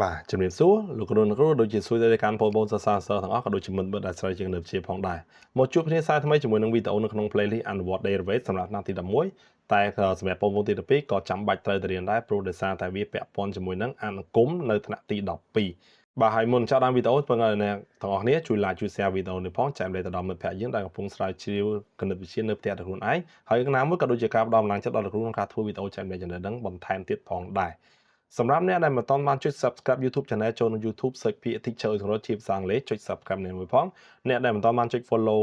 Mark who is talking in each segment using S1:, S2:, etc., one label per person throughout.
S1: បាទជំរាបសួរលោកគ្រូអ្នកគ្រូដូចជាសួស្តីដល់កាន់បងប្អូនសិស្សានុសិស្សទាំងអស់ក៏ដូចជាមិត្តមិត្តដែលស្រាវជ្រាវនៅវិទ្យាផងដែរមកជួបគ្នាសារថ្មីជាមួយនឹងវីដេអូនៅក្នុង playlist អនុវត្ត Database សម្រាប់ថ្នាក់ទី11តែសម្រាប់បងប្អូនទី12ក៏ចាំបាច់ត្រូវតែរៀនដែរព្រោះដោយសារតែវាពាក់ព័ន្ធជាមួយនឹងអនុគមនៅថ្នាក់ទី12បាទហើយមុនចាប់ដើមវីដេអូពឹងឲ្យអ្នកទាំងអស់គ្នាជួយ like ជួយ share វីដេអូនេះផងចែករំលែកទៅដល់មិត្តភ័ក្តិយើងដែលកំពុងស្រាវជ្រាវគណិតវិទ្យានៅផ្ទះរបស់ខ្លួនឯងហើយណាមួយក៏ដូចជាការផ្ដល់កម្លាំងចិត្តដល់លោកគ្រូក្នុងការធ្វើវីដេអូចែករំលែកចំណេះដឹងបន្ថែមទៀតផងដែរសម្រាប់អ្នកដែលមិនទាន់បានចុច Subscribe YouTube Channel ចូលក្នុង YouTube search ពាក្យ Teacher អ៊ុយជាភាសាអង់គ្លេសចុច Subscribe នេះមួយផងអ្នកដែលមិនទាន់បានចុច Follow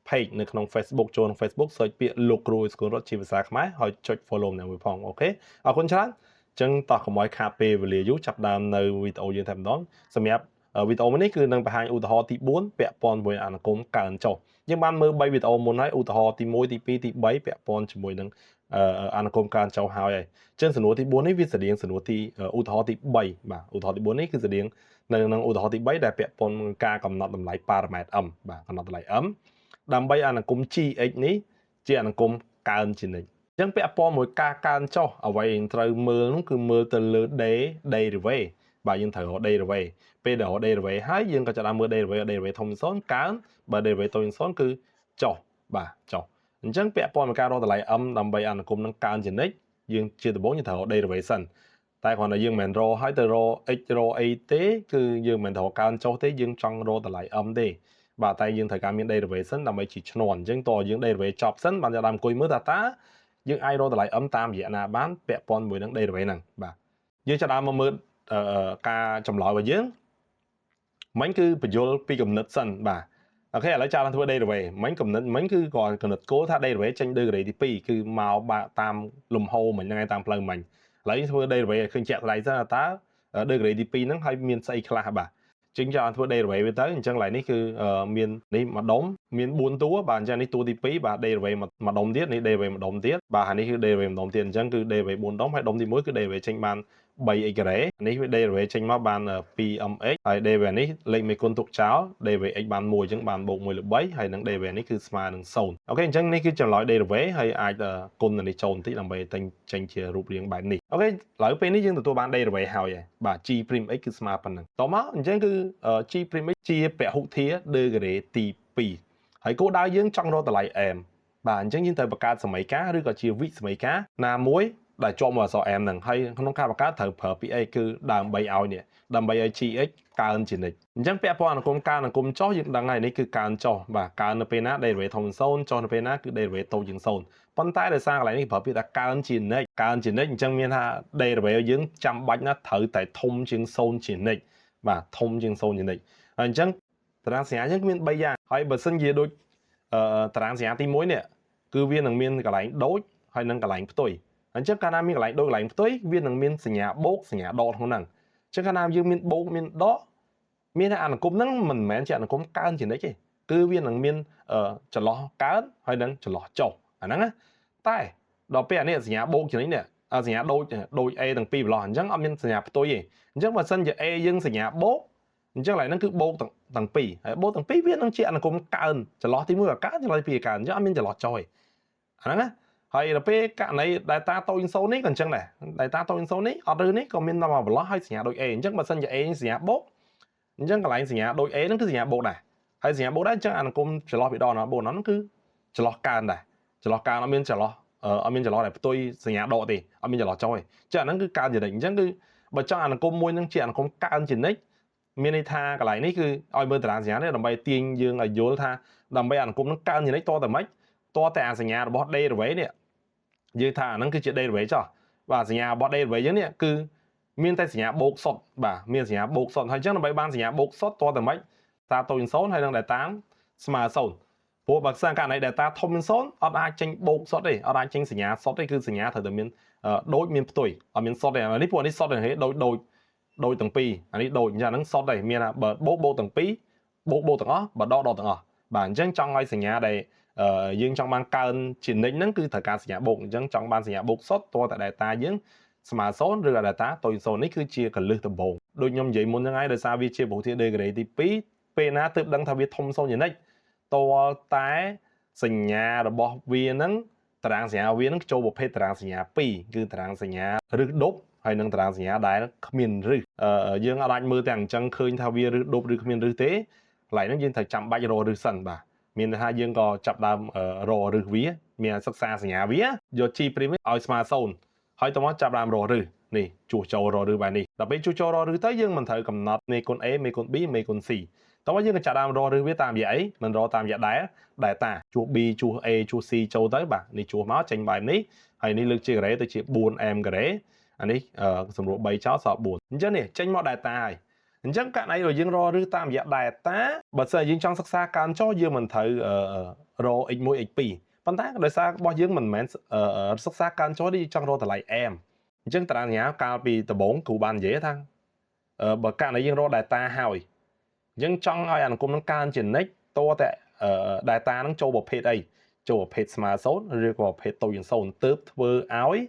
S1: Page នៅក្នុង Facebook ចូលក្នុង Facebook search ពាក្យលោកគ្រូអ៊ុយស្គរជាភាសាខ្មែរហើយចុច Follow នេះមួយផង OK អរគុណច្រើនអញ្ចឹងតោះកុំឲ្យខាតពេលវេលាយូរចាប់ដើមនៅវីដេអូយើងតែម្ដងសម្រាប់វីដេអូនេះគឺនឹងបង្ហាញឧទាហរណ៍ទី4ពាក់ព័ន្ធមួយអនុគមកើនចុះយើងបានមើល3វីដេអូមុនហើយឧទាហរណ៍ទី1ទី2ទី3ពាក់ព័ន្ធជាមួយនឹងអនុគមកើនចុះហើយហើយចឹងសំណួរទី4នេះវាស្តៀងសំណួរទីឧទាហរណ៍ទី3បាទឧទាហរណ៍ទី4នេះគឺស្តៀងនៅក្នុងឧទាហរណ៍ទី3ដែលពាក់ព័ន្ធនឹងការកំណត់តម្លៃប៉ារ៉ាម៉ែត្រ m បាទកំណត់តម្លៃ m ដើម្បីអនុគម gx នេះជាអនុគមកើនជានិច្ចអញ្ចឹងពាក់ព័ន្ធមួយការកើនចុះអ្វីត្រូវមើលនោះគឺមើលទៅលើ d derivative បាទយើងត្រូវរក derivative ពេលដែលរក derivative ហើយយើងក៏ចាប់ដើមមើល derivative derivative ធំ0កើនបើ derivative តូចជាង0គឺចុះបាទចុះអញ្ចឹងពាក់ព័ន្ធនឹងការរកតម្លៃ m ដើម្បីអនុគមនឹងកើនជានិច្ចយើងជាដំបូងយើងត្រូវរក derivative សិនតែគ្រាន់តែយើងមិនមែនរកឲ្យទៅរក x រកអីទេគឺយើងមិនមែនរកកើនចុះទេយើងចង់រកតម្លៃ m ទេបាទតែយើងត្រូវការមាន derivative សិនដើម្បីជាឈ្នាន់អញ្ចឹងតើយើង derivative ចប់សិនបានចាប់ដើមអង្គុយមើលថាតើយើងអាចរកតម្លៃ m តាមរយៈណាបានពាក់ព័ន្ធមួយនឹង derivative ហ្នឹងបាទយើងចាប់ដើមមកមើលការចម្លើយរបស់យើងមិញគឺបញ្យលពីគំនិតសិនបាទ OK ឥឡូវចាឡើងធ្វើ derivative មិញគំនិតមិញគឺគាត់គំនិតគោលថា derivative ចេញ degree ទី2គឺមកបាក់តាមលំហូរមិញហ្នឹងឯងតាមផ្លូវមិញឥឡូវយើងធ្វើ derivative ឲ្យឃើញជាក់ស្ដែងសិនថាតើ degree ទី2ហ្នឹងហើយមានស្អីខ្លះបាទជាងចង់ធ្វើ derivative វាទៅអញ្ចឹងកន្លែងនេះគឺមាននេះមួយដុំមាន4តួបាទអញ្ចឹងនេះតួទី2បាទ derivative មួយដុំទៀតនេះ derivative មួយដុំទៀតបាទហើយនេះគឺ derivative មួយដុំទៀតអញ្ចឹងគឺ derivative 4ដុំហើយដុំទី1គឺ derivative ចេញបាន 3x ការ៉េនេះវា derivative ចេញមកបាន 2mx ហើយ derivative នេះលេខមេគុណទុកចោល derivative x បាន1អញ្ចឹងបានបូក1លើ3ហើយនឹង derivative នេះគឺស្មើនឹង0 OK អញ្ចឹងនេះគឺចម្លើយ derivative ហើយអាចគុណនេះចូលបន្តិចដើម្បីទិញចេញជារូបរាងបែបនេះ OK ឥឡូវពេលនេះយើងទទួលបាន derivative ហើយបាទ g' x គឺស្មើប៉ុណ្ណឹងតមកអញ្ចឹងគឺ g' x ជាពហុធា degree ទី2ហើយគោលដៅយើងចង់រកតម្លៃ m បាទអញ្ចឹងយើងត្រូវបង្កើតសមីការឬក៏ជាវិសមីការណាមួយដែលជាប់មួយអក្សរ m ហ្នឹងហើយក្នុងការបង្កើតត្រូវប្រើពាក្យអីគឺដើម្បីឲ្យនេះដើម្បីឲ្យ gx កើនជានិច្ចអញ្ចឹងពាក់ព័ន្ធអនុគមកើនអនុគមចុះយើងដឹងហើយនេះគឺកើនចុះបាទកើននៅពេលណា derivative ធំជាង0ចុះនៅពេលណាគឺ derivative តូចជាង0ប៉ុន្តែដោយសារកន្លែងនេះប្រើពាក្យថាកើនជានិច្ចកើនជានិច្ចអញ្ចឹងមានថា derivative យើងចាំបាច់ណាស់ត្រូវតែធំជាង0ជានិច្ចបាទធំជាង0ជានិច្ចហើយអញ្ចឹងតារាងសញ្ញាយើងមាន3យ៉ាងហើយបើសិនជាដូចតារាងសញ្ញាទី1នេះគឺវានឹងមានកន្លែងដូចហើយនិងកន្លែងផ្ទុយអញ្ចឹងកាលណាមានកន្លែងដូចកន្លែងផ្ទុយវានឹងមានសញ្ញាបូកសញ្ញាដកក្នុងហ្នឹងអញ្ចឹងកាលណាយើងមានបូកមានដកមានតែអនុគមហ្នឹងមិនមែនជាអនុគមកើនជានិច្ចទេគឺវានឹងមានចន្លោះកើនហើយនឹងចន្លោះចុះអាហ្នឹងណាតែដល់ពេលអានេះសញ្ញាបូកជានិច្ចនេះសញ្ញាដូចដូច A ទាំងពីរប្រឡោះអញ្ចឹងអត់មានសញ្ញាផ្ទុយទេអញ្ចឹងបើសិនជា A យើងសញ្ញាបូកអញ្ចឹងកន្លែងហ្នឹងគឺបូកទាំងពីរហើយបូកទាំងពីរវានឹងជាអនុគមកើនចន្លោះទី1ក៏កើនចន្លោះទី2ក៏កើនអញ្ចឹងអត់មានចន្លោះចុះទេអាហ្នឹងណាហើយដល់ពេលករណី delta តូចជាង0នេះក៏អញ្ចឹងដែរ delta តូចជាង0នេះអត់ឬនេះក៏មានដល់មកប្រឡោះហើយសញ្ញាដូច A អញ្ចឹងបើសិនជា A សញ្ញាបូកអញ្ចឹងកន្លែងសញ្ញាដូច A ហ្នឹងគឺសញ្ញាបូកដែរហើយសញ្ញាបូកដែរអញ្ចឹងអនុគមចន្លោះពីដកដល់បូកហ្នឹងគឺចន្លោះកើនដែរចន្លោះកើនអត់មានចន្លោះអត់មានចន្លោះដែលផ្ទុយសញ្ញាដកទេអត់មានចន្លោះចុះទេអញ្ចឹងអាហ្នឹងគឺកើនជានិច្ចអញ្ចឹងគឺបើចង់អនុគមមួយហ្នឹងជាអនុគមកើនជានិច្ចមានន័យថាកន្លែងនេះគឺឲ្យមើលតារាងសញ្ញានេះដើម្បីទាញយើងឲ្យយល់ថាដើម្បីអនុគមនឹងកើនជានិច្ចតតែម៉េចតតែអាសញ្ញារបស់ derivative នេះយើងថាអាហ្នឹងគឺជា derivative ចុះបាទសញ្ញារបស់ derivative យើងនេះគឺមានតែសញ្ញាបូកសុទ្ធបាទមានសញ្ញាបូកសុទ្ធហើយអញ្ចឹងដើម្បីបានសញ្ញាបូកសុទ្ធតតែម៉េចតាតូចជាង0ហើយនឹង delta ស្មើ0ព្រោះបើសិនករណី delta ធំជាង0អត់អាចចេញបូកសុទ្ធទេអត់អាចចេញសញ្ញាសុទ្ធទេគឺសញ្ញាត្រូវតែមានដូចមានផ្ទុយអត់មានសុទ្ធទេនេះពួកនេះសុទ្ធទេដូចដូចដូចទាំងពីរអានេះដូចអញ្ចឹងហ្នឹងសុទ្ធទេមានថាបើបូកបូកទាំងពីរបូកបូកទាំងអស់បើដកដកទាំងអស់បាទអញ្ចឹងចង់ឲ្យសញ្ញាដែលយើងចង់បានកើនជានិច្ចហ្នឹងគឺត្រូវការសញ្ញាបូកអញ្ចឹងចង់បានសញ្ញាបូកសុទ្ធតើតែ delta យើងស្មើ0ឬ delta តូច0នេះគឺជាកលឹះដំបូងដូចខ្ញុំនិយាយមុនហ្នឹងហើយដោយសារវាជាពហុធាតុ degree ទី2ពេលណាទើបដឹងថាវាធំ0ជានិច្ចតតែសញ្ញារបស់វាហ្នឹងតារាងសញ្ញាវានឹងចូលប្រភេទតារាងសញ្ញា2គឺតារាងសញ្ញាឬដប់ ហើយនឹងតារាងសញ្ញាដែលគ្មានរឹសយើងអាចមើលទាំងអញ្ចឹងឃើញថាវារឹសដប់ឬគ្មានរឹសទេកន្លែងហ្នឹងយើងត្រូវចាំបាច់រករឹសសិនបាទមានន័យថាយើងក៏ចាប់ដើមរករឹសវាមានសិក្សាសញ្ញាវាយក G' ឲ្យស្មើ0ហើយតោះមកចាប់ដើមរករឹសនេះជួសចូលរករឹសបែបនេះដល់ពេលជួសចូលរករឹសទៅយើងមិនត្រូវកំណត់មេគុណ A មេគុណ B មេគុណ C តោះយើងក៏ចាប់ដើមរករឹសវាតាមរយៈអីមិនរកតាមរយៈដែលតាជួស B ជួស A ជួស C ចូលទៅបាទនេះជួសមកចេញបែបនេះហើយនេះលើកជាការ៉េទៅជា 4m ការ៉េអានេះសម្រួល3ចោលសល់4អញ្ចឹងនេះចេញមក delta ហើយអញ្ចឹងករណីដែលយើងរកឬតាមរយៈ delta បើសិនយើងចង់សិក្សាកើនចុះយើងមិនត្រូវរក x1 x2 ប៉ុន្តែដោយសាររបស់យើងមិនមែនសិក្សាកើនចុះទេយើងចង់រកតម្លៃ m អញ្ចឹងតារាងសញ្ញាកាលពីដំបូងគ្រូបាននិយាយថាបើករណីយើងរក delta ហើយយើងចង់ឲ្យអនុគមនឹងកើនជានិច្ចតតែ delta នឹងចូលប្រភេទអីចូលប្រភេទស្មើ0ឬក៏ប្រភេទតូចជាង0ទើបធ្វើឲ្យ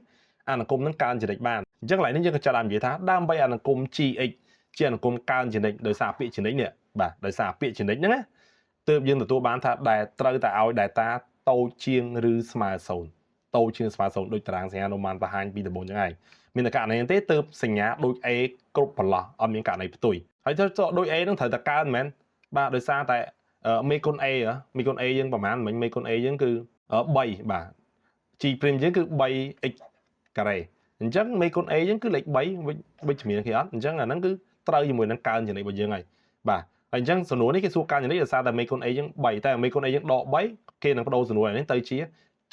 S1: អនុគមនឹងកើនជានិច្ចបានអញ្ចឹងកន្លែងនេះយើងក៏ចាប់ដើមនិយាយថាដើម្បីអនុគម gx ជាអនុគមកើនជានិច្ចដោយសារពាក្យជានិច្ចនេះបាទដោយសារពាក្យជានិច្ចហ្នឹងណាទើបយើងទទួលបានថាដែលត្រូវតែឲ្យ delta តូចជាងឬស្មើ0តូចជាងស្មើ0ដូចតារាងសញ្ញានោះបានបង្ហាញពីដំបូងចឹងឯងមានតែករណីទេទើបសញ្ញាដូច A គ្រប់ប្រឡោះអត់មានករណីផ្ទុយហើយទៅដូច A ហ្នឹងត្រូវតែកើនមែនបាទដោយសារតែមេគុណ A មេគុណ A យើងប្រហែលមិញមេគុណ A យើងគឺ3បាទ G' យើងគឺ 3x ការ៉េអញ្ចឹងមេគុណ A យើងគឺលេខ3វិជ្ជមានគេអត់អញ្ចឹងអាហ្នឹងគឺត្រូវជាមួយនឹងកើនចំណិចរបស់យើងហើយបាទហើយអញ្ចឹងសំណួរនេះគេសួរកើនចំណិចដោយសារតែមេគុណ A យើង3តែមេគុណ A យើងដក3គេនឹងបដូរសំណួរនេះទៅជា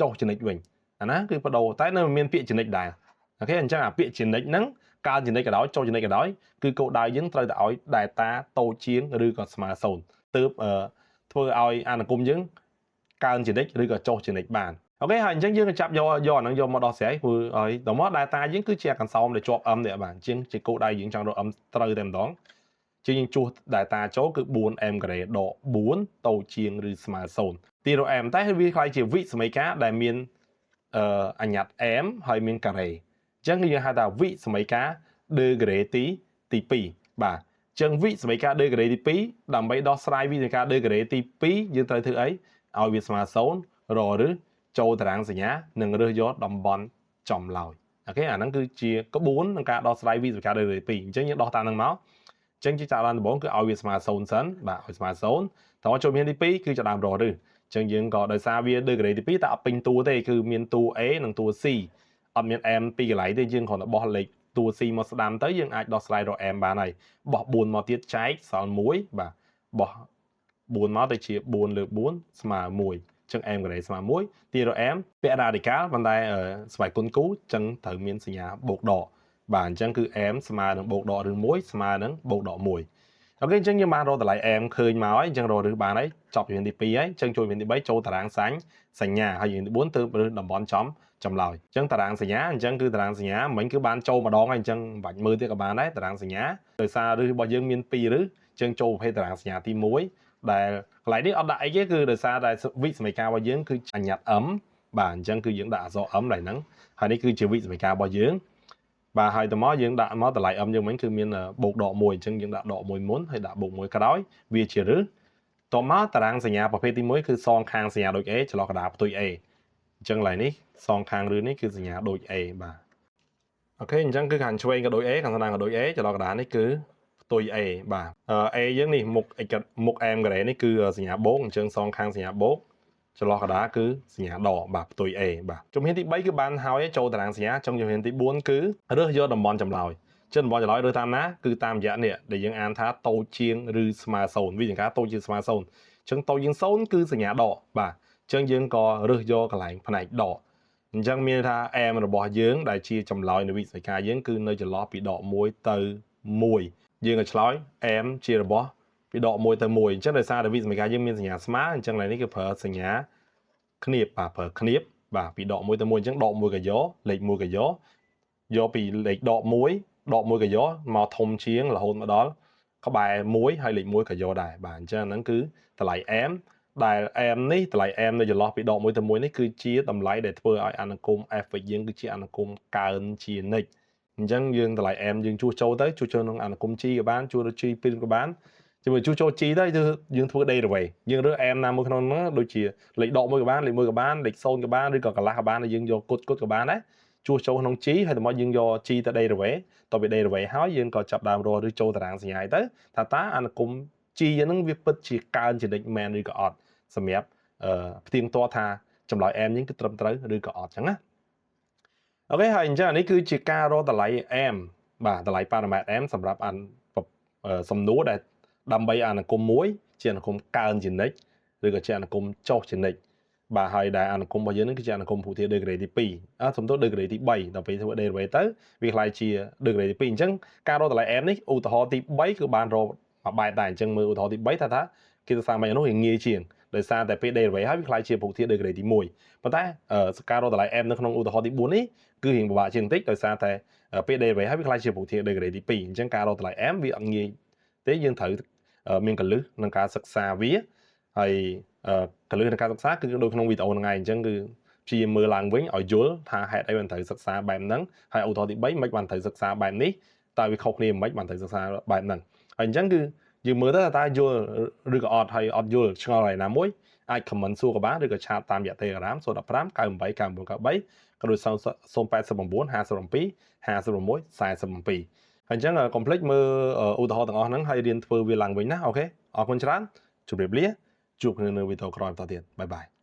S1: ចុះចំណិចវិញអាណាគឺបដូរតែនៅមានពាក្យចំណិចដែរអូខេអញ្ចឹងអាពាក្យចំណិចហ្នឹងកើនចំណិចក៏ដោយចុះចំណិចក៏ដោយគឺគោលដៅយើងត្រូវតែឲ្យ delta តូចជាងឬក៏ស្មើ0ទើបធ្វើឲ្យអនុគមយើងកើនចំណិចឬក៏ចុះចំណិចបានអូខេហើយអញ្ចឹងយើងក៏ចាប់យកអាហ្នឹងយកមកដោះស្រាយព្រោះឲ្យដល់មក delta យើងគឺជាកន្សោមដែលជាប់ m នេះបាទជាងជាគោលដៅយើងចង់រក m ត្រូវតែម្ដងជាងយើងជួស delta ចូលគឺ 4m ការ៉េដក4តូចជាងឬស្មើ0ទីរក m តែវាក្លាយជាវិសមីការដែលមានអញ្ញត្តិ m ហើយមានការ៉េអញ្ចឹងយើងហៅថាវិសមីការ degree ទី2បាទចឹងវិសមីការ degree ទី2ដើម្បីដោះស្រាយវិសមីការ degree ទី2យើងត្រូវធ្វើអីឲ្យវាស្មើ0រកឬចូលតារាងសញ្ញានិងរើសយកតំបន់ចំឡើយអូខេអាហ្នឹងគឺជាក្បួនក្នុងការដោះស្រាយវិសមីការ degree 2អញ្ចឹងយើងដោះតាមហ្នឹងមកអញ្ចឹងជាចាប់ដើមដំបូងគឺឲ្យវាស្មើ0សិនបាទឲ្យស្មើ0តោះចូលមានទី2គឺចាប់ដើមរកឬអញ្ចឹងយើងក៏ដោយសារវា degree ទី2តែអត់ពេញតួទេគឺមានតួ A និងតួ C អត់មាន M ពីរកន្លែងទេយើងគ្រាន់តែបោះលេខតួ C មកស្ដាំទៅយើងអាចដោះស្រាយរក M បានហើយបោះ4មកទៀតចែកសល់1បាទបោះ4មកទៅជា4លើ4ស្មើ1ចឹង m ការ៉េស្មើ1ទីរក m ពាក្យ radical ប៉ុន្តែស្វ័យគុណគូចឹងត្រូវមានសញ្ញាបូកដកបាទអញ្ចឹងគឺ m ស្មើនឹងបូកដកឬ1ស្មើនឹងបូកដក1អូខេអញ្ចឹងយើងបានរកតម្លៃ m ឃើញមកហើយអញ្ចឹងរកឬបានហើយចប់ជំហានទី2ហើយអញ្ចឹងចូលជំហានទី3ចូលតារាងសញ្ញាហើយជំហានទី4ទើបរើសតំបន់ចំចម្លើយអញ្ចឹងតារាងសញ្ញាអញ្ចឹងគឺតារាងសញ្ញាមិញគឺបានចូលម្ដងហើយអញ្ចឹងមិនបាច់មើលទៀតក៏បានដែរតារាងសញ្ញាដោយសាររឹសរបស់យើងមាន2រឹសអញ្ចឹងចូលប្រភេទតារាងសញ្ញាទី1ដែលកន្លែងនេះអត់ដាក់អីទេគឺដោយសារតែវិសមីការរបស់យើងគឺអញ្ញត្តិ m បាទអញ្ចឹងគឺយើងដាក់អក្សរ m ឡើយហ្នឹងហើយនេះគឺជាវិសមីការរបស់យើងបាទហើយទៅមកយើងដាក់មកតម្លៃ m យើងមិញគឺមានបូកដក1អញ្ចឹងយើងដាក់ដក1មុនហើយដាក់បូក1ក្រោយវាជារឹសតមកតារាងសញ្ញាប្រភេទទី1គឺសងខាងសញ្ញាដូច A ចន្លោះកណ្ដាលផ្ទុយ A អញ្ចឹងឡើយនេះសងខាងឬនេះគឺសញ្ញាដូច A បាទអូខេអញ្ចឹងគឺខាងឆ្វេងក៏ដូច A ខាងស្ដាំក៏ដូច A ចន្លោះកណ្ដាលនេះគឺផ្ទុយ A បាទ A យើងនេះមុខ x មុខ m ការ៉េនេះគឺសញ្ញាបូកអញ្ចឹងសងខាងសញ្ញាបូកចន្លោះកណ្ដាលគឺសញ្ញាដកបាទផ្ទុយ A បាទជំហានទី3គឺបានហើយចូលតារាងសញ្ញាចុងជំហានទី4គឺរើសយកតំបន់ចម្លើយចឹងតំបន់ចម្លើយរើសតាមណាគឺតាមរយៈនេះដែលយើងអានថាតូចជាងឬស្មើ0វិធានការតូចជាងស្មើ0អញ្ចឹងតូចជាង0គឺសញ្ញាដកបាទអញ្ចឹងយើងក៏រើសយកកន្លែងផ្នែកដកអញ្ចឹងមានថា m របស់យើងដែលជាចម្លើយនៃវិស័យការយើងគឺនៅចន្លោះពីដក1ទៅ1យើងក៏ឆ្លើយ m ជារបស់ពីដក1ទៅ1អញ្ចឹងដោយសារតែវិស័យការយើងមានសញ្ញាស្មើអញ្ចឹងឡើយនេះគឺប្រើសញ្ញាឃ្នាបបាទប្រើឃ្នាបបាទពីដក1ទៅ1អញ្ចឹងដក1ក៏យកលេខ1ក៏យកយកពីលេខដក1ដក1ក៏យកមកធំជាងរហូតមកដល់ក្បែរ1ហើយលេខ1ក៏យកដែរបាទអញ្ចឹងហ្នឹងគឺតម្លៃ m ដែល m នេះតម្លៃ m នៅចន្លោះពីដក1ទៅ1នេះគឺជាតម្លៃដែលធ្វើឲ្យអនុគម f វិញយើងគឺជាអនុគមកើនជានិច្ចអញ្ចឹងយើងតម្លៃ m យើងជួសចូលទៅជួសចូលក្នុងអនុគម g ក៏បានជួសដល់ g 2ក៏បានជាមួយជួសចូល g ទៅយើងធ្វើ derivative យើងរើស m ណាមួយក្នុងហ្នឹងដូចជាលេខដក1ក៏បានលេខ1ក៏បានលេខ0ក៏បានឬក៏កន្លះក៏បានយើងយកគុតគុតក៏បានដែរ ជួសចូលក្នុង G ហើយដល់មកយើងយក G ទៅ derivative តទៅ derivative ហើយយើងក៏ចាប់ដើមរកឬចូលតារាងសញ្ញាទៅថាតើអនុគមន៍ G ហ្នឹងវាពិតជាកើនជានិច្ចមែនឬក៏អត់សម្រាប់ផ្ទៀងទាត់ថាចម្លើយ m យើងគឺត្រឹមត្រូវឬក៏អត់ចឹងណាអូខេហើយអញ្ចឹងអានេះគឺជាការរកតម្លៃ m បាទតម្លៃប៉ារ៉ាម៉ែត្រ m សម្រាប់អានសំណួរដែលដើម្បីអនុគមន៍មួយជាអនុគមន៍កើនជានិច្ចឬក៏ជាអនុគមន៍ចុះជានិច្ចបាទហើយដែលអនុគមន៍របស់យើងនឹងគឺជាអនុគមន៍ភូធា degree ទី2អើសំទោស degree ទី3ដល់ពេលធ្វើ derivative ទៅវាក្លាយជា degree ទី2អញ្ចឹងការរកតម្លៃ m នេះឧទាហរណ៍ទី3គឺបានរកមួយបែបដែរអញ្ចឹងមើលឧទាហរណ៍ទី3ថាគេសរសេរមិននោះវាងាយជាងដោយសារតែពេល derivative ហើយវាក្លាយជាភូធា degree ទី1ប៉ុន្តែការរកតម្លៃ m នៅក្នុងឧទាហរណ៍ទី4នេះគឺរៀងពិបាកជាងបន្តិចដោយសារតែពេល derivative ហើយវាក្លាយជាភូធា degree ទី2អញ្ចឹងការរកតម្លៃ m វាអត់ងាយទេយើងត្រូវមានកលឹះក្នុងការសិក្សាវាហើយកលឹះក្នុងការសិក្សាគឺដូចក្នុងវីដេអូហ្នឹងឯងអញ្ចឹងគឺព្យាយាមមើលឡើងវិញឲ្យយល់ថាហេតុអីបានត្រូវសិក្សាបែបហ្នឹងហើយឧទាហរណ៍ទី3មិនបានត្រូវសិក្សាបែបនេះតើវាខុសគ្នាមិនបានត្រូវសិក្សាបែបហ្នឹងហើយអញ្ចឹងគឺយើងមើលទៅតើយល់ឬក៏អត់ហើយអត់យល់ឆ្ងល់ហើយណាមួយអាច comment សួរក៏បានឬក៏ឆាតតាមរយៈ Telegram 015 98 99 93ក៏ដូច089 57 56 47ហើយអញ្ចឹងកុំភ្លេចមើលឧទាហរណ៍ទាំងអស់ហ្នឹងហើយរៀនធ្វើវាឡើងវិញណាអូខេអរគុណច្រើនជម្រាបលាជួបគ្នានៅវីដេអូក្រោយបន្តទៀតបាយបាយ។